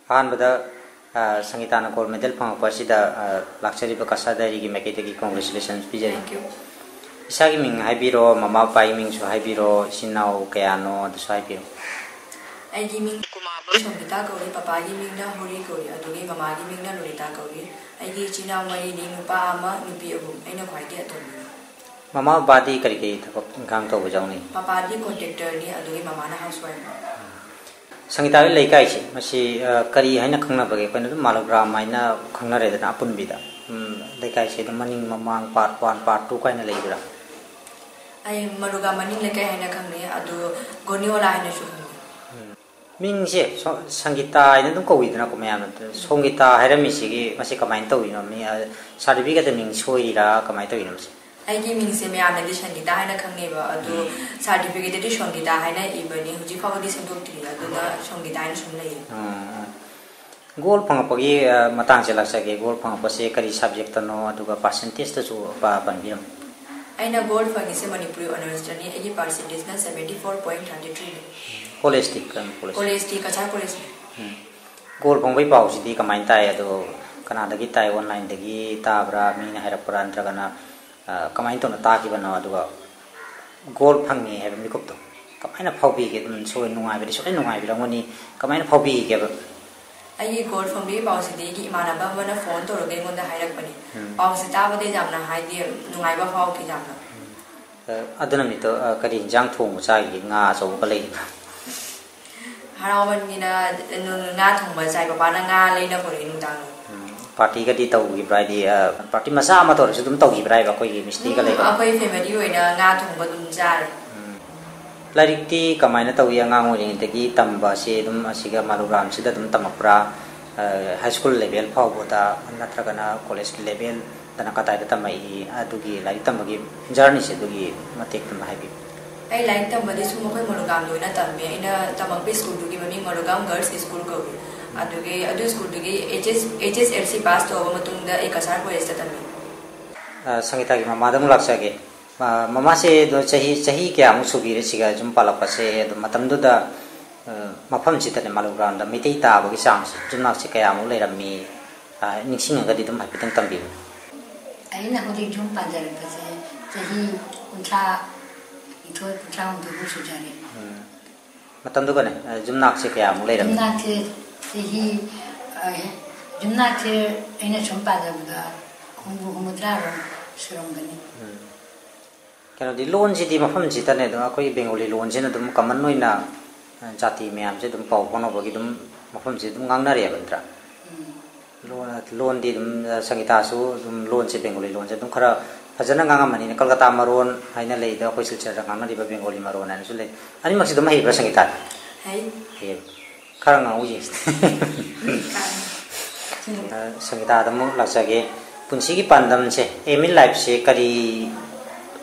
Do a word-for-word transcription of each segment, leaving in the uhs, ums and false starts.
ꯑꯍꯥꯟꯕꯗ, ꯑ, ꯁꯪꯒꯤꯇꯥꯅ gold medal ꯐꯪꯉꯛꯄ ꯑꯁꯤꯗ, ꯑ, ꯂꯥꯛꯆꯔꯤꯕ ꯀꯁꯥ ꯗꯥꯏꯔꯤꯒꯤ ꯃꯥꯏꯀꯩꯗꯒꯤ congratulations ꯄꯤꯖꯔꯤ꯫ Thank you. ꯏꯁꯥꯒꯤ ꯃꯤꯡ ꯍꯥꯏꯕꯤꯔꯣ, ꯃꯃꯥ ꯃꯄꯥꯒꯤ ꯃꯤꯡꯁꯨ ꯍꯥꯏꯕꯤꯔꯣ, ꯏꯆꯤꯟ ꯏꯅꯥꯎ ꯀꯌꯥꯅꯣ ꯑꯗꯨꯁꯨ ꯍꯥꯏꯕꯤꯔꯣ꯫ ꯑꯩꯒꯤ ꯃꯤꯡ ꯀꯨꯃꯥꯔ ꯁꯣꯃꯤꯇꯥ ꯀꯧꯏ, ꯄꯄꯥꯒꯤ ꯃꯤꯡꯅ ꯍꯣꯔꯤ ꯀꯧꯏ, ꯑꯗꯨꯒꯤ ꯃꯃꯥꯒꯤ ꯃꯤꯡꯅ ꯂꯣꯂꯤꯇꯥ ꯀꯧꯏ꯫ ꯑꯩꯒꯤ ꯏꯆꯤꯟ ꯏꯅꯥꯎ ꯃꯔꯤꯅꯤ, ꯅꯨꯄꯥ ꯑꯃ, ꯅꯨꯄꯤ ꯑꯍꯨꯝ, ꯑꯩꯅ ꯈ꯭ꯋꯥꯏꯗꯒꯤ ꯑꯇꯣꯝꯕꯤꯅꯤ꯫ ꯃꯃꯥ ꯕꯕꯥꯗꯤ ꯀꯔꯤ ꯀꯔꯤ ꯊꯕꯛ ꯏꯪꯈꯥꯡ ꯇꯧꯕ ꯌꯥꯎꯅꯩ? ꯄꯄꯥꯗꯤ contractorꯅꯤ, ꯑꯗꯨꯒꯤ ꯃꯃꯥꯅ housewife꯫ ꯁꯪꯒꯤꯇꯥꯒꯤ ꯂꯩꯀꯥꯏꯁꯦ, ꯃꯁꯤ, ꯑ, ꯀꯔꯤ ꯍꯥꯏꯅ ꯈꯪꯅꯕꯒꯦ? ꯑꯩꯈꯣꯏꯅ ꯑꯗꯨꯝ ꯃꯥꯂꯨꯒ꯭ꯔꯥꯝ ꯍꯥꯏꯅ ꯈꯪꯅꯔꯦꯗꯅ ꯑꯄꯨꯟꯕꯤꯗ꯫ ꯎꯝ, ꯂꯩꯀꯥꯏꯁꯦ ꯑꯗꯨꯝ ꯃꯅꯤꯡ ꯃꯃꯥꯡ part one, part two ꯀꯥꯏꯅ ꯂꯩꯕ꯭ꯔꯥ? ꯑꯩ ꯃꯔꯨꯒꯥ ꯃꯅꯤꯡ ꯂꯩꯀꯥꯏ ꯍꯥꯏꯅ ꯈꯪꯅꯩ, ꯑꯗꯨ ꯒꯣꯅꯤꯌꯣꯂꯥ ꯍꯥꯏꯅꯁꯨ ꯈꯪꯅꯩ꯫ ꯎꯝ꯫ ꯃꯤꯡꯁꯦ ꯁꯣ-, ꯁꯪꯒꯤꯇꯥ ꯍꯥꯏꯅ ꯑꯗꯨꯝ ꯀꯧꯏꯗꯅꯀꯣ ꯃꯌꯥꯝꯅ꯫ ꯁꯣꯡꯒꯤꯇꯥ ꯍꯥꯏꯔꯝꯃꯤꯁꯤꯒꯤ ꯃꯁꯤ ꯀꯃꯥꯏꯅ ꯇꯧꯔꯤꯅꯣ? ꯃꯤ, ꯑ, certificateꯇ ꯃꯤꯡ ꯁꯣꯏꯔꯤꯔꯥ, ꯀꯃꯥꯏꯅ ꯇꯧꯔꯤꯅꯣ ꯃꯁꯤ? ꯑꯩꯒꯤ ꯃꯤꯡꯁꯦ ꯃꯌꯥꯝꯅꯗꯤ ꯁꯪꯒꯤꯇꯥ ꯍꯥꯏꯅ ꯈꯪꯅꯩꯕ, ꯑꯗꯨ ꯎꯝ꯫ Certificateꯇꯗꯤ ꯁꯣꯡꯒꯤꯇꯥ ꯍꯥꯏꯅ ꯏꯕꯅꯤ, ꯍꯧꯖꯤꯛ ꯐꯥꯎꯕꯗꯤ ꯁꯦꯝꯗꯣꯛꯇ꯭ꯔꯤ, ꯑꯗꯨꯅ ꯁꯣꯡꯒꯤꯇꯥ ꯍꯥꯏꯅ ꯁꯨꯝ ꯂꯩꯌꯦ꯫ ꯎꯝ, ꯎꯝ꯫ Gold ꯐꯪꯉꯛꯄꯒꯤ, ꯑ, ꯃꯇꯥꯡꯁꯦ ꯂꯥꯛꯆꯒꯦ꯫ Gold ꯐꯪꯉꯛꯄꯁꯦ ꯀꯔꯤ subjectꯇꯅꯣ, ꯑꯗꯨꯒ percentageꯇꯁꯨ ꯄ-, ꯄꯟꯕꯤꯔꯝꯃꯨ꯫ ꯑꯩꯅ gold ꯐꯪꯉꯤꯁꯦ ꯃꯅꯤꯄꯨꯔꯤ honors ꯇꯅꯤ꯫ ꯑꯩꯒꯤ percentageꯅ seventy four point thirty three ꯅꯤ꯫ Collegeꯇꯤ ꯀꯔꯝꯕ college? Collegeꯇꯤ ꯀꯁꯥꯔ collegeꯅꯤ꯫ ꯎꯝ꯫ Gold ꯐꯪꯕꯒꯤ ꯄꯥꯎꯁꯤꯗꯤ ꯀꯃꯥꯏꯅ ꯇꯥꯏ? ꯑꯗꯣ ꯀꯅꯥꯗꯒꯤ ꯇꯥꯏ? Onlineꯗꯒꯤ ꯇꯥꯕ꯭ꯔꯥ? ꯃꯤꯅ ꯍꯥꯏꯔꯛꯄ꯭ꯔꯥ? ꯅꯠꯇ꯭ꯔꯒꯅ, ꯑ, ꯀꯃꯥꯏꯅ ꯇꯧꯅ ꯇꯥꯈꯤꯕꯅꯣ? ꯑꯗꯨꯒ gold ꯐꯪꯉꯦ ꯍꯥꯏꯕ ꯃꯤꯀꯨꯞꯇꯣ ꯀꯃꯥꯏꯅ ꯐꯥꯎꯕꯤꯒꯦ? ꯑꯗꯨꯝ ꯁꯣꯏ ꯅꯨꯡꯉꯥꯏꯕꯗꯤ ꯁꯣꯏ ꯅꯨꯡꯉꯥꯏꯕꯤꯔꯝꯒꯅꯤ꯫ ꯀꯃꯥꯏꯅ ꯐꯥꯎꯕꯤꯒꯦꯕ? ꯑꯩꯒꯤ gold ꯐꯪꯕꯒꯤ ꯄꯥꯎꯁꯤꯗꯤ ꯑꯩꯒꯤ ꯏꯃꯥꯟꯅꯕ ꯑꯃꯅ phone ꯇꯧꯔꯒ ꯑꯩꯉꯣꯟꯗ ꯍꯥꯏꯔꯛꯄꯅꯤ꯫ ꯎꯝ꯫ ꯄꯥꯎꯁꯦ ꯇꯥꯕꯗ ꯌꯥꯝꯅ, ꯍꯥꯏꯗꯤ, ꯅꯨꯡꯉꯥꯏꯕ ꯐꯥꯎꯈꯤ ꯌꯥꯝꯅ꯫ ꯎꯝ꯫ ꯑ, ꯑꯗꯨ ꯅꯨꯃꯤꯠꯇꯣ, ꯑ, ꯀꯔꯤ ꯏꯟꯖꯥꯡ ꯊꯣꯡꯕ ꯆꯥꯈꯤꯒꯦ? ꯉꯥ ꯑꯆꯧꯕꯒ ꯂꯩꯔꯤꯕ꯭ꯔꯥ? ꯍꯔꯥꯎꯃꯟꯒꯤꯅ ꯅꯨ-, ꯉꯥ ꯊꯣꯡꯕ ꯆꯥꯏ꯫ ꯄꯄꯥꯅ ꯉꯥ ꯂꯩꯅ ꯄꯨꯔꯛꯏ ꯅꯨꯡꯗꯥꯡ꯫ ꯎꯝ, partyꯒꯗꯤ ꯇꯧꯈꯤꯕ꯭ꯔꯥ? ꯍꯥꯏꯗꯤ, ꯑ, party ꯃꯆꯥ ꯑꯃ ꯇꯧꯔꯁꯨ ꯑꯗꯨꯝ ꯇꯧꯈꯤꯕ꯭ꯔꯥ ꯍꯥꯏꯕ, ꯑꯩꯈꯣꯏꯒꯤ ꯃꯤꯁꯇꯤꯒ ꯎꯝ, ꯂꯩꯕ? ꯑꯩꯈꯣꯏ family ꯑꯣꯏꯅ ꯉꯥ ꯊꯣꯡꯕ ꯑꯗꯨꯝ ꯆꯥꯔꯦ꯫ ꯎꯝ꯫ ꯂꯥꯏꯔꯤꯛꯇꯤ ꯀꯃꯥꯏꯅ ꯇꯧꯏ? ꯑꯉꯥꯡ ꯑꯣꯏꯔꯤꯉꯩꯗꯒꯤ ꯇꯝꯕ ꯑꯁꯤ ꯑꯗꯨꯝ ꯑꯁꯤꯒ ꯃꯥꯂꯨꯒ꯭ꯔꯥꯝꯁꯤꯗ ꯑꯗꯨꯝ ꯇꯝꯃꯛꯄ꯭ꯔꯥ? ꯑ, high school level ꯐꯥꯎꯕꯗ ꯅꯠꯇ꯭ꯔꯒꯅ collegeꯀꯤ levelꯗꯅ ꯀꯗꯥꯏꯗ ꯇꯝꯃꯛꯏ? ꯑꯗꯨꯒꯤ ꯂꯥꯏꯔꯤꯛ ꯇꯝꯕꯒꯤ journeyꯁꯦ ꯑꯗꯨꯒꯤ ꯃꯇꯦꯛꯇ ꯑꯃ ꯍꯥꯏꯕꯤꯌꯨ꯫ ꯑꯩ ꯂꯥꯏꯔꯤꯛ ꯇꯝꯕꯗꯤ ꯁꯨꯝ ꯑꯩꯈꯣꯏ ꯃꯣꯅꯣꯒꯥꯝꯗ ꯑꯣꯏꯅ ꯇꯝꯃꯦ꯫ ꯑꯩꯅ ꯇꯝꯃꯛꯄ schoolꯗꯨꯒꯤ ꯃꯃꯤꯡ ꯃꯣꯅꯣꯒꯥꯝ Girls School ꯀꯧꯏ꯫ ꯑꯗꯨꯒꯤ, ꯑꯗꯨ schoolꯗꯨꯒꯤ H S, H S L C pass ꯇꯧꯔꯕ ꯃꯇꯨꯡꯗ ꯑꯩ ꯀꯁꯥꯔ collegeꯇ ꯇꯝꯃꯤ꯫ ꯑ, ꯁꯪꯒꯤꯇꯥꯒꯤ ꯃꯃꯥꯗ ꯑꯃꯨꯛ ꯂꯥꯛꯆꯒꯦ꯫ ꯑ, ꯃꯃꯥꯁꯦ ꯑꯗꯣ ꯆꯍꯤ, ꯆꯍꯤ ꯀꯌꯥꯃꯨꯛ ꯁꯨꯕꯤꯔꯦ ꯁꯤꯒ ꯌꯨꯝ ꯄꯥꯜꯂꯛꯄꯁꯦ? ꯑꯗꯣ ꯃꯇꯝꯗꯨꯗ ꯃꯐꯝꯁꯤꯗꯅꯦ, ꯃꯥꯂꯨ ꯒ꯭ꯔꯥꯎꯟꯗ ꯃꯩꯇꯩ ꯇꯥꯕꯒꯤ ꯆꯥꯡꯁꯦ, ꯌꯨꯝꯅꯥꯛꯁꯦ ꯀꯌꯥꯃꯨꯛ ꯂꯩꯔꯝꯃꯤ? ꯅꯤꯡꯁꯤꯡꯉꯒꯗꯤ ꯑꯗꯨꯝ ꯍꯥꯏꯐꯦꯠꯇꯪ ꯇꯝꯕꯤꯌꯨ꯫ ꯑꯩꯅ ꯍꯧꯖꯤꯛ ꯌꯨꯝ ꯄꯥꯟꯖꯔꯛꯄꯁꯦ ꯆꯍꯤ ꯀꯨꯟꯊ꯭ꯔꯥ ꯅꯤꯊꯣꯏ, ꯀꯨꯟꯊ꯭ꯔꯥ ꯍꯨꯝꯗꯣꯏꯃꯨꯛ ꯁꯨꯖꯔꯦ꯫ ꯃꯇꯝꯗꯨꯒꯅꯦ, ꯌꯨꯝꯅꯥꯛꯁꯦ ꯀꯌꯥꯃꯨꯛ ꯂꯩꯔꯝꯃꯤ? ꯌꯨꯝꯅꯥꯛꯁꯦ ꯆꯍꯤ ꯌꯨꯝꯅꯥꯛꯁꯦ ꯑꯩꯅ ꯁꯨꯝ ꯄꯥꯖꯕꯗ ꯍꯨꯝꯐꯨ ꯍꯨꯝꯐꯨꯇꯔꯥꯔꯣꯝ ꯁꯨꯔꯝꯒꯅꯤ꯫ ꯀꯩꯅꯣꯗꯤ, ꯂꯣꯟꯁꯤꯗꯤ ꯃꯐꯝꯁꯤꯗꯅꯦ ꯑꯗꯨꯝ ꯑꯩꯈꯣꯏ ꯕꯦꯡꯒꯣꯂꯤ ꯂꯣꯟꯁꯤꯅ ꯑꯗꯨꯝ ꯀꯃꯟ ꯑꯣꯏꯅ ꯖꯥꯇꯤ ꯃꯌꯥꯝꯁꯦ ꯑꯗꯨꯝ ꯄꯥꯎ ꯐꯥꯎꯅꯕꯒꯤ ꯑꯗꯨꯝ ꯃꯐꯝꯁꯤ ꯑꯗꯨꯝ ꯉꯥꯡꯅꯔꯦꯕ, ꯅꯠꯇ꯭ꯔꯥ? ꯂꯣꯟ ꯂꯣꯟꯗꯤ ꯑꯗꯨꯝ, ꯁꯪꯒꯤꯇꯥꯁꯨ ꯑꯗꯨꯝ ꯂꯣꯟꯁꯦ, ꯕꯦꯡꯒꯣꯂꯤ ꯂꯣꯟꯁꯦ ꯑꯗꯨꯝ ꯈꯔ ꯐꯖꯅ ꯉꯥꯡꯉꯝꯃꯅꯤꯅꯦ꯫ ꯀꯜꯀꯇꯥ ꯃꯔꯣꯟ ꯍꯥꯏꯅ ꯂꯩꯗ, ꯑꯩꯈꯣꯏ ꯁꯤꯜꯆꯔꯗ ꯉꯥꯡꯅꯔꯤꯕ ꯕꯦꯡꯒꯣꯂꯤ ꯃꯔꯣꯟ ꯍꯥꯏꯅꯁꯨ ꯂꯩ꯫ ꯑꯅꯤꯃꯛꯁꯦ ꯑꯗꯨꯝ ꯍꯩꯕ꯭ꯔꯥ, ꯁꯪꯒꯤꯇꯥꯗꯤ? ꯍꯩ꯫ ꯍꯩꯌꯦꯕ꯫ ꯈꯔ ꯉꯥꯡꯉꯨ ꯌꯦꯡꯁꯤ꯫ ꯁꯪꯒꯤꯇꯥꯗ ꯑꯃꯨꯛ ꯂꯥꯛꯆꯒꯦ꯫ ꯄꯨꯟꯁꯤꯒꯤ ꯄꯥꯟꯗꯝꯁꯦ, ꯑꯦꯝ ꯏꯟ ꯂꯥꯏꯐꯁꯦ ꯀꯔꯤ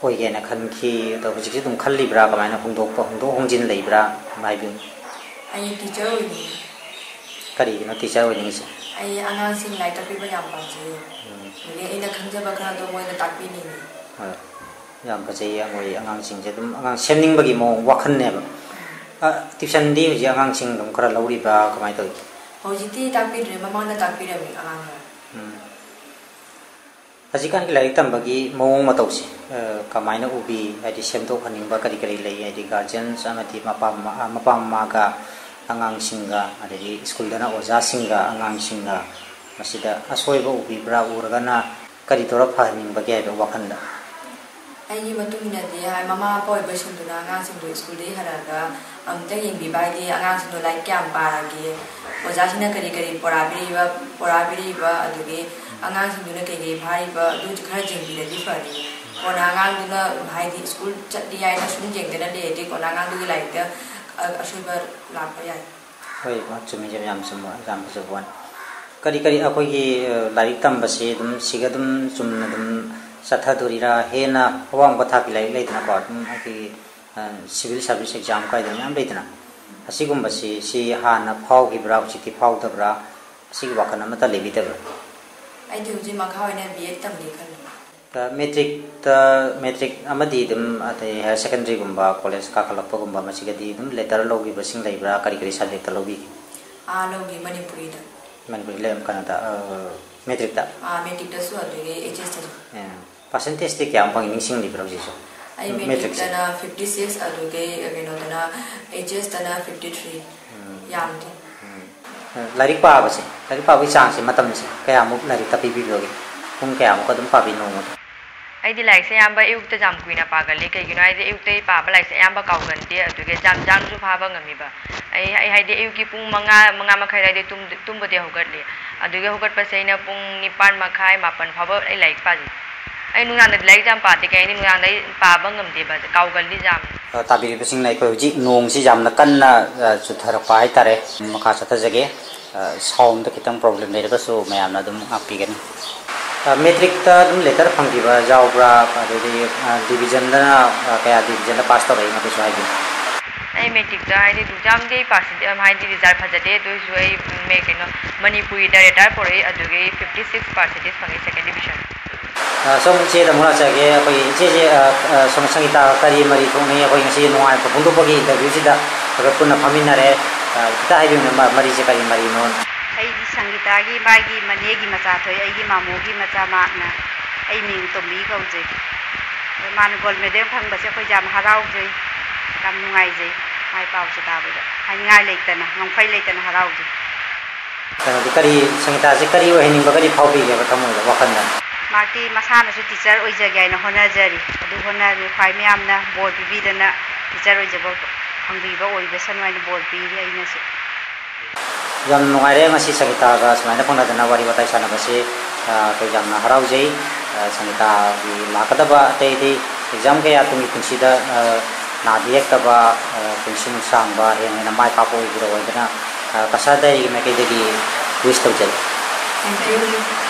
ꯑꯣꯏꯒꯦꯅ ꯈꯟꯈꯤ? ꯑꯗꯣ ꯍꯧꯖꯤꯛꯁꯨ ꯑꯗꯨꯝ ꯈꯜꯂꯤꯕ꯭ꯔꯥ? ꯀꯃꯥꯏꯅ ꯍꯣꯡꯗꯣꯛꯄ, ꯍꯣꯡꯗꯣꯛ ꯍꯣꯡꯖꯤꯟ ꯂꯩꯕ꯭ꯔꯥ? ꯑꯗꯨꯝ ꯍꯥꯏꯕꯤꯌꯨ꯫ ꯑꯩ ꯇꯤꯆꯔ ꯑꯣꯏꯅꯤꯡꯉꯤ꯫ ꯀꯔꯤꯒꯤꯅꯣ ꯇꯤꯆꯔ ꯑꯣꯏꯅꯤꯡꯉꯤꯁꯦ? ꯑꯩ ꯑꯉꯥꯡꯁꯤꯡ ꯂꯥꯏꯔꯤꯛ ꯇꯥꯛꯄꯤꯕ ꯌꯥꯝ ꯄꯥꯝꯖꯩ꯫ ꯑꯗꯒꯤ ꯑꯩꯅ ꯈꯪꯖꯕ ꯈꯔꯗꯣ ꯃꯣꯏꯗ ꯇꯥꯛꯄꯤꯅꯤꯡꯉꯤ꯫ ꯍꯣꯏ꯫ ꯌꯥꯝ ꯐꯖꯩ, ꯑꯩꯈꯣꯏ ꯑꯉꯥꯡꯁꯤꯡꯁꯦ ꯑꯗꯨꯝ ꯑꯉꯥꯡ ꯁꯦꯝꯅꯤꯡꯕꯒꯤ ꯃꯑꯣꯡ, ꯋꯥꯈꯜꯅꯦꯕ꯫ ꯇ꯭ꯌꯨꯁꯟꯗꯤ ꯍꯧꯖꯤꯛ ꯑꯉꯥꯡꯁꯤꯡ ꯑꯗꯨꯝ ꯈꯔ ꯂꯧꯔꯤꯕ꯭ꯔꯥ, ꯀꯃꯥꯏꯅ ꯇꯧꯏ? ꯍꯧꯖꯤꯛꯇꯤ ꯇꯥꯛꯄꯤꯗ꯭ꯔꯦ, ꯃꯃꯥꯡꯗ ꯇꯥꯛꯄꯤꯔꯝꯃꯤ ꯑꯉꯥꯡ ꯈꯔ꯫ ꯎꯝ꯫ ꯍꯧꯖꯤꯛꯀꯥꯟꯒꯤ ꯂꯥꯏꯔꯤꯛ ꯇꯝꯕꯒꯤ ꯃꯑꯣꯡ ꯃꯇꯧꯁꯦ, ꯑ, ꯀꯃꯥꯏꯅ ꯎꯕꯤ? ꯍꯥꯏꯗꯤ ꯁꯦꯝꯗꯣꯛꯍꯟꯅꯤꯡꯕ ꯀꯔꯤ ꯀꯔꯤ ꯂꯩ? ꯍꯥꯏꯗꯤ ꯒꯥꯔꯖꯤꯌꯟꯁ ꯑꯃꯗꯤ ꯃꯄꯥ ꯃꯃꯥ, ꯃꯄꯥ ꯃꯃꯥꯒ ꯑꯉꯥꯡꯁꯤꯡꯒ, ꯑꯗꯒꯤ ꯁ꯭ꯀꯨꯜꯗꯅ ꯑꯣꯖꯥꯁꯤꯡꯒ ꯑꯉꯥꯡꯁꯤꯡꯒ, ꯃꯁꯤꯗ ꯑꯁꯣꯏꯕ ꯎꯕꯤꯕ꯭ꯔꯥ? ꯎꯔꯒꯅ ꯀꯔꯤ ꯇꯧꯔ ꯐꯍꯟꯅꯤꯡꯕꯒꯦ ꯍꯥꯏꯕ ꯋꯥꯈꯜꯗ? ꯑꯩꯒꯤ ꯃꯇꯨꯡ ꯏꯟꯅꯗꯤ ꯍꯥꯏ, ꯃꯃꯥ ꯃꯄꯥ ꯑꯣꯏꯕꯁꯤꯡꯗꯨꯅ ꯑꯉꯥꯡꯁꯤꯡꯗꯨ ꯁ꯭ꯀꯨꯜꯗꯒꯤ ꯍꯜꯂꯛꯑꯒ ꯑꯃꯨꯛꯇ ꯌꯦꯡꯕꯤꯕ ꯍꯥꯏꯗꯤ ꯑꯉꯥꯡꯁꯤꯡꯗꯣ ꯂꯥꯏꯔꯤꯛ ꯀꯌꯥꯝ ꯄꯥꯔꯒꯦ, ꯑꯣꯖꯥꯁꯤꯡꯅ ꯀꯔꯤ ꯀꯔꯤ ꯄꯣꯔꯥꯕꯤꯔꯤꯕ, ꯄꯣꯔꯥꯕꯤꯔꯤꯕ, ꯑꯗꯨꯗꯒꯤ ꯑꯉꯥꯡꯁꯤꯡꯗꯨꯅ ꯀꯩ ꯀꯩ ꯐꯥꯔꯤꯕ, ꯑꯗꯨ ꯈꯔ ꯌꯦꯡꯕꯤꯔꯗꯤ ꯐꯅꯤ꯫ ꯀꯣꯟꯅ ꯑꯉꯥꯡꯗꯨꯅ ꯍꯥꯏꯗꯤ ꯁ꯭ꯀꯨꯜ ꯆꯠꯂꯤ ꯍꯥꯏꯅ ꯁꯨꯝ ꯌꯦꯡꯗꯅ ꯂꯩꯔꯗꯤ ꯀꯣꯟꯅ ꯑꯉꯥꯡꯗꯨꯒꯤ ꯂꯥꯏꯔꯤꯛꯇ ꯑ-, ꯑꯁꯣꯏꯕ ꯂꯥꯛꯄ ꯌꯥꯏ꯫ ꯍꯣꯏ, ꯆꯨꯝꯃꯤ, ꯆꯨꯝꯃꯤ, ꯌꯥꯝ ꯆꯨꯝꯕ, ꯌꯥꯝ ꯐꯖꯕ ꯋꯥꯅꯤ꯫ ꯀꯔꯤ ꯀꯔꯤ ꯑꯩꯈꯣꯏꯒꯤ, ꯑ, ꯂꯥꯏꯔꯤꯛ ꯇꯝꯕꯁꯤ ꯑꯗꯨꯝ ꯁꯤꯒ ꯑꯗꯨꯝ ꯆꯨꯝꯅ ꯑꯗꯨꯝ ꯆꯠꯊꯗꯣꯔꯤꯔꯥ? ꯍꯦꯟꯅ ꯑꯋꯥꯡꯕ ꯊꯥꯛꯀꯤ ꯂꯥꯏꯔꯤꯛ ꯂꯩꯗꯅꯀꯣ, ꯑꯗꯨꯝ ꯑꯩꯈꯣꯏꯒꯤ, ꯑ, ꯁꯤꯚꯤꯜ ꯁꯥꯔꯚꯤꯁ ꯑꯦꯛꯖꯥꯝ ꯀꯥꯏꯗꯅ ꯃꯌꯥꯝ ꯂꯩꯗꯅ, ꯑꯁꯤꯒꯨꯝꯕꯁꯤ ꯁꯤ ꯍꯥꯟꯅ ꯐꯥꯎꯈꯤꯕ꯭ꯔꯥ, ꯍꯧꯖꯤꯛꯇꯤ ꯐꯥꯎꯗꯕ꯭ꯔꯥ? ꯑꯁꯤꯒꯤ ꯋꯥꯈꯜ ꯑꯃꯠꯇ ꯂꯩꯕꯤꯗꯕ꯭ꯔꯥ? ꯑꯩꯗꯤ ꯍꯧꯖꯤꯛ ꯃꯈꯥ ꯑꯣꯏꯅ ꯕꯤ ꯑꯦꯗ ꯇꯝꯒꯦ ꯈꯜꯂꯤ꯫ ꯃꯦꯇ꯭ꯔꯤꯛꯇ, ꯃꯦꯇ꯭ꯔꯤꯛ ꯑꯃꯗꯤ ꯑꯗꯨꯝ, ꯑꯇꯩ ꯍꯥꯌꯔ ꯁꯦꯀꯦꯟꯗꯔꯤꯒꯨꯝꯕ, ꯀꯣꯂꯦꯖ ꯀꯥꯈꯠꯂꯛꯄꯒꯨꯝꯕ, ꯃꯁꯤꯒꯗꯤ ꯑꯗꯨꯝ ꯂꯦꯇꯔ ꯂꯧꯕꯤꯕꯁꯤꯡ ꯂꯩꯕ꯭ꯔꯥ? ꯀꯔꯤ ꯀꯔꯤ ꯁꯕꯖꯦꯛꯇ ꯂꯧꯕꯤꯒꯦ? ꯑꯥ, ꯂꯧꯈꯤ, ꯃꯅꯤꯄꯨꯔꯤꯗ꯫ ꯃꯅꯤꯄꯨꯔꯤ ꯂꯩꯔꯝ ꯀꯩꯅꯣꯗ, ꯑ, ꯃꯦꯇ꯭ꯔꯤꯛꯇ? ꯑꯥ, ꯃꯦꯇ꯭ꯔꯤꯛꯇꯁꯨ ꯑꯗꯨꯗꯒꯤ ꯑꯩꯆ ꯑꯦꯁꯇꯁꯨ꯫ ꯑꯦ, ꯄꯥꯔꯁꯦꯟꯇꯦꯖꯇꯤ ꯀꯌꯥꯃꯨꯛ ꯐꯪꯉꯤ, ꯅꯤꯡꯁꯤꯡꯂꯤꯕ꯭ꯔꯥ ꯍꯧꯖꯤꯛꯁꯨ? ꯑꯩ ꯃꯦꯇ꯭ꯔꯤꯛꯁꯦ? ꯃꯦꯇ꯭ꯔꯤꯛꯇꯅ ꯐꯤꯐꯇꯤ ꯁꯤꯛꯁ, ꯑꯗꯨꯗꯒꯤ ꯀꯩꯅꯣꯗꯅ, ꯑꯩꯆ ꯑꯦꯁꯇꯅ ꯐꯤꯐꯇꯤ ꯊ꯭ꯔꯤ꯫ ꯎꯝ꯫ ꯌꯥꯝꯗꯦ꯫ ꯎꯝ꯫ ꯂꯥꯏꯔꯤꯛ ꯄꯥꯕꯁꯦ, ꯂꯥꯏꯔꯤꯛ ꯄꯥꯕꯒꯤ ꯆꯥꯡꯁꯦ, ꯃꯇꯝꯁꯦ ꯀꯌꯥꯃꯨꯛ ꯂꯥꯏꯔꯤꯛꯇ ꯄꯤꯕꯤꯕꯒꯦ? ꯄꯨꯡ ꯀꯌꯥꯃꯨꯛ ꯑꯗꯨꯝ ꯄꯥꯕꯤ ꯅꯣꯡꯃꯗ? ꯑꯩꯗꯤ ꯂꯥꯏꯔꯤꯛꯁꯦ ꯑꯌꯥꯝꯕ ꯑꯌꯨꯛꯇ ꯌꯥꯝ ꯀꯨꯏꯅ ꯄꯥꯒꯜꯂꯤ꯫ ꯀꯩꯒꯤꯅꯣ ꯍꯥꯏꯗꯤ, ꯑꯌꯨꯛꯇ ꯑꯩ ꯄꯥꯕ ꯂꯥꯏꯔꯤꯛꯁꯦ ꯑꯌꯥꯝꯕ ꯀꯥꯎꯒꯟꯗꯦ, ꯑꯗꯨꯒ ꯖꯥꯝ ꯖꯥꯝꯁꯨ ꯐꯥꯕ ꯉꯝꯃꯤꯕ꯫ ꯑꯩ, ꯑꯩ ꯍꯥꯏꯗꯤ, ꯑꯌꯨꯛꯀꯤ ꯄꯨꯡ ꯃꯉꯥ, ꯃꯉꯥ ꯃꯈꯥꯏ ꯑꯗꯨꯋꯥꯏꯗ ꯇꯨꯝ-, ꯇꯨꯝꯕꯗꯤ ꯍꯧꯒꯠꯂꯤ꯫ ꯑꯗꯨꯒꯤ ꯍꯧꯒꯠꯄꯁꯦ ꯑꯩꯅ ꯄꯨꯡ ꯅꯤꯄꯥꯟ ꯃꯈꯥꯏ, ꯃꯥꯄꯟ ꯐꯥꯎꯕ ꯑꯩ ꯂꯥꯏꯔꯤꯛ ꯄꯥꯖꯩ꯫ ꯑꯩ ꯅꯨꯡꯗꯥꯡꯗꯗꯤ ꯂꯥꯏꯔꯤꯛ ꯌꯥꯝ ꯄꯥꯗꯦ, ꯀꯩ ꯍꯥꯏꯅꯤ, ꯅꯨꯡꯗꯥꯡꯗ ꯑꯩ ꯄꯥꯕ ꯉꯝꯗꯦꯕ, ꯀꯥꯎꯒꯜꯂꯤ ꯌꯥꯝꯅ꯫ ꯑ, ꯇꯥꯕꯤꯔꯤꯕꯁꯤꯡꯅ ꯑꯩꯈꯣꯏ ꯍꯧꯖꯤꯛ ꯅꯣꯡꯁꯤ ꯌꯥꯝꯅ ꯀꯟꯅ, ꯑ, ꯆꯨꯊꯔꯛꯄ ꯍꯥꯏꯇꯥꯔꯦ꯫ ꯃꯈꯥ ꯆꯠꯊꯖꯒꯦ꯫ ꯑ, ꯁꯥꯎꯟꯗ ꯈꯤꯇꯪ ꯄ꯭ꯔꯣꯕ꯭ꯂꯦꯝ ꯂꯩꯔꯒꯁꯨ ꯃꯌꯥꯝꯅ ꯑꯗꯨꯝ ꯉꯥꯛꯄꯤꯒꯅꯤ꯫ ꯑ, ꯃꯦꯇ꯭ꯔꯤꯛꯇ ꯑꯗꯨꯝ ꯂꯦꯇꯔ ꯐꯪꯈꯤꯕ ꯌꯥꯎꯕ꯭ꯔꯥ? ꯑꯗꯩꯗꯤ, ꯑ, ꯗꯤꯕꯤꯖꯟꯗꯅ, ꯑ, ꯀꯌꯥ ꯗꯤꯕꯤꯖꯟꯗ ꯄꯥꯁ ꯇꯧꯔꯛꯏ, ꯃꯗꯨꯁꯨ ꯍꯥꯏꯕꯤꯌꯨ꯫ ꯑꯩ ꯃꯦꯇ꯭ꯔꯤꯛꯇ ꯍꯥꯏꯗꯤ ꯑꯦꯛꯖꯥꯝꯗꯤ ꯄꯥꯔꯁꯦꯟꯇꯦꯖ ꯍꯥꯏꯗꯤ ꯔꯤꯖꯜ ꯐꯖꯗꯦ, ꯑꯗꯨ ꯑꯣꯏꯔꯁꯨ ꯑꯩ, ꯎꯝ, ꯃꯦ-, ꯀꯩꯅꯣ, ꯃꯅꯤꯄꯨꯔꯤꯗ ꯂꯦꯇꯔ ꯄꯣꯔꯛꯏ, ꯑꯗꯨꯒꯤ ꯐꯤꯐꯇꯤ ꯁꯤꯛꯁ ꯄꯥꯔꯁꯦꯟꯇꯦꯖ ꯐꯪꯉꯤ, ꯁꯦꯀꯦꯟ ꯗꯤꯕꯤꯖꯟ꯫ ꯑ, ꯁꯣꯝ ꯏꯆꯦꯗ ꯑꯃꯨꯛ ꯂꯥꯛꯆꯒꯦ꯫ ꯑꯩꯈꯣꯏ ꯏꯆꯦꯁꯦ, ꯑ, ꯑ, ꯁꯣꯝ ꯁꯪꯒꯤꯇꯥꯒ ꯀꯔꯤ ꯃꯔꯤ ꯊꯣꯛꯅꯩ? ꯑꯩꯈꯣꯏ ꯉꯁꯤ ꯅꯨꯡꯉꯥꯏꯕ ꯐꯣꯡꯗꯣꯛꯄꯒꯤ ꯏꯟꯇꯔꯚꯤꯌꯨꯁꯤꯗ ꯑꯩꯈꯣꯏ ꯄꯨꯟꯅ ꯐꯝꯃꯤꯟꯅꯔꯦ꯫ ꯑ, ꯈꯤꯇ ꯍꯥꯏꯕꯤꯌꯨꯅꯦ, ꯃ-, ꯃꯔꯤꯁꯦ ꯀꯔꯤ ꯃꯔꯤꯅꯣ? ꯑꯩꯗꯤ ꯁꯪꯒꯤꯇꯥꯒꯤ ꯃꯥꯒꯤ ꯃꯅꯦꯒꯤ ꯃꯆꯥ ꯊꯣꯛꯏ, ꯑꯩꯒꯤ ꯃꯥꯃꯣꯒꯤ ꯃꯆꯥ ꯃꯍꯥꯛꯅ꯫ ꯑꯩ ꯃꯤꯡ ꯇꯣꯝꯕꯤ ꯀꯧꯖꯩ꯫ ꯑꯗꯣ ꯃꯥꯅ ꯒꯣꯜ ꯃꯦꯗꯜ ꯐꯪꯕꯁꯦ ꯑꯩꯈꯣꯏꯁꯦ ꯌꯥꯝ ꯍꯔꯥꯎꯖꯩ, ꯌꯥꯝ ꯅꯨꯡꯉꯥꯏꯖꯩ꯫ ꯃꯥꯏ ꯄꯥꯎꯁꯦ ꯇꯥꯕꯗ ꯍꯥꯏꯅꯤꯡꯉꯥꯏ ꯂꯩꯇꯅ, ꯉꯝꯈꯩ ꯂꯩꯇꯅ ꯍꯔꯥꯎꯖꯩ꯫ ꯀꯩꯅꯣꯗꯤ ꯀꯔꯤ, ꯁꯪꯒꯤꯇꯥꯁꯦ ꯀꯔꯤ ꯑꯣꯏꯍꯟꯅꯤꯡꯕꯒꯗꯤ ꯐꯥꯎꯕꯤꯒꯦꯕ ꯊꯃꯣꯏꯗ, ꯋꯥꯈꯜꯗ? ꯃꯍꯥꯛꯇꯤ ꯃꯁꯥꯅꯁꯨ ꯇꯤꯆꯔ ꯑꯣꯏꯖꯒꯦ ꯍꯥꯏꯅ ꯍꯣꯠꯅꯖꯔꯤ꯫ ꯑꯗꯨ ꯍꯣꯠꯅꯔꯤ꯫ ꯈ꯭ꯋꯥꯏ ꯃꯌꯥꯝꯅ ꯕꯣꯔ ꯄꯤꯕꯤꯗꯅ ꯇꯤꯆꯔ ꯑꯣꯏꯖꯕ ꯐꯪꯕꯤꯕ ꯑꯣꯏꯖꯁꯅꯨ ꯍꯥꯏꯅ ꯕꯣꯔ ꯄꯤꯔꯤ ꯑꯩꯅꯁꯨ꯫ ꯌꯥꯝ ꯅꯨꯡꯉꯥꯏꯔꯦ ꯉꯁꯤ ꯁꯪꯒꯤꯇꯥꯒ ꯁꯨꯃꯥꯏꯅ ꯐꯝꯅꯗꯅ ꯋꯥꯔꯤ ꯋꯥꯇꯥꯏ ꯁꯥꯟꯅꯕꯁꯤ꯫ ꯑ, ꯑꯩꯈꯣꯏ ꯌꯥꯝꯅ ꯍꯔꯥꯎꯖꯩ꯫ ꯑ, ꯁꯪꯒꯤꯇꯥꯒꯤ ꯂꯥꯛꯀꯗꯕ ꯑꯇꯩ ꯑꯇꯩ ꯑꯦꯛꯖꯥꯝ ꯀꯌꯥ ꯇꯨꯡꯒꯤ ꯄꯨꯟꯁꯤꯗ, ꯑ, ꯅꯥꯗ ꯌꯦꯛꯇꯕ, ꯑ, ꯄꯨꯟꯁꯤ ꯅꯨꯡꯁꯥꯡꯕ, ꯍꯦꯟꯅ ꯍꯦꯟꯅ ꯃꯥꯏ ꯄꯥꯛꯄ ꯑꯣꯏꯕꯤꯔꯛꯑꯣ ꯍꯥꯏꯗꯅ, ꯑ, ꯀꯁꯥꯔ ꯗꯥꯏꯔꯤꯒꯤ ꯃꯥꯏꯀꯩꯗꯒꯤ ꯋꯤꯁ ꯇꯧꯖꯔꯤ꯫ Thank you.